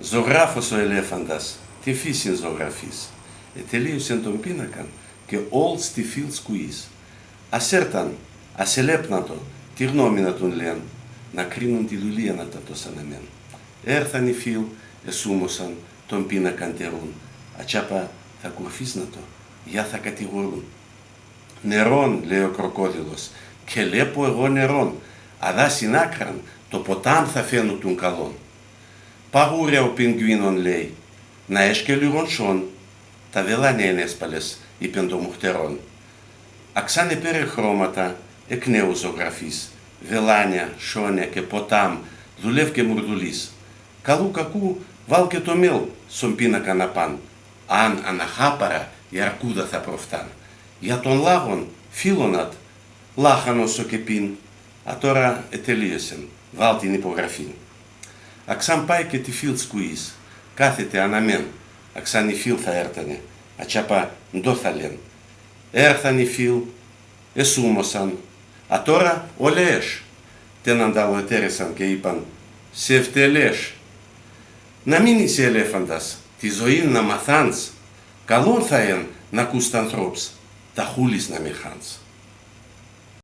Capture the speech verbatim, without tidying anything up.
Ζωγράφος ο ελέφαντας, τη φύσην ζωγραφής, ετελείωσεν τον πίνακαν και όλτς τη φύλ σκουής. Ας έρταν, ας ελέπ'ν' ατο, τη γνώμην ατουν λέν, να κρίνουν τη δουλείαν ατ' ατός αναμέν. Έρθαν οι φύλ, εσούμωσαν, τον πίνακαν τερούν, ατσάπα θα κουρφίσ'ν' ατο, για θα κατηγορούν. Νερόν, λέει ο κροκόδιλος, 'κ' ελέπω εγώ νερόν, αδά σην άκραν, το ποτάμ' θα φαίνουτουν καλόν. Παγούρια ο Πινγκουίνον λέει, να έχ'ς και ολίγον σιόν. Τα βελάνια έν' έσπαλες, είπεν το μουχτερόν. Αξάν επέρεν χρώματα, εκ νέου ζωγραφείς, βελάνια, σιόνια και ποτάμ', δουλεύ' και μουρδουλείς. Καλού κακού, βάλ' και το μέλ' σον πίνακαν απάν', αν αναχάπαρα η αρκούδα θα προφτάν'. Για τον λάγον, φίλον ατ', λάχανον σο κ' επίν', ατώρα ετελείωσεν, βάλ' την υπογραφήν'. Αξάν πάει και τη φύλ σκουής, κάθεται, αναμέν', αξάν οι φύλ θα έρτανε, ατσάπα ντο θα λέν'. Έρθαν οι φύλ, εσούμωσαν, ατώρα όλ' έχ'ς. Τ' έναν τ' άλλο ετέρεσαν και είπαν, σε ευτελ' έχ'ς. Να μείνεις ελέφαντας, τη ζωήν να μαθάντς, καλόν θα έν' ν' ακούς τ' ανθρώπ'ς, τα χούλης να μη χάντς.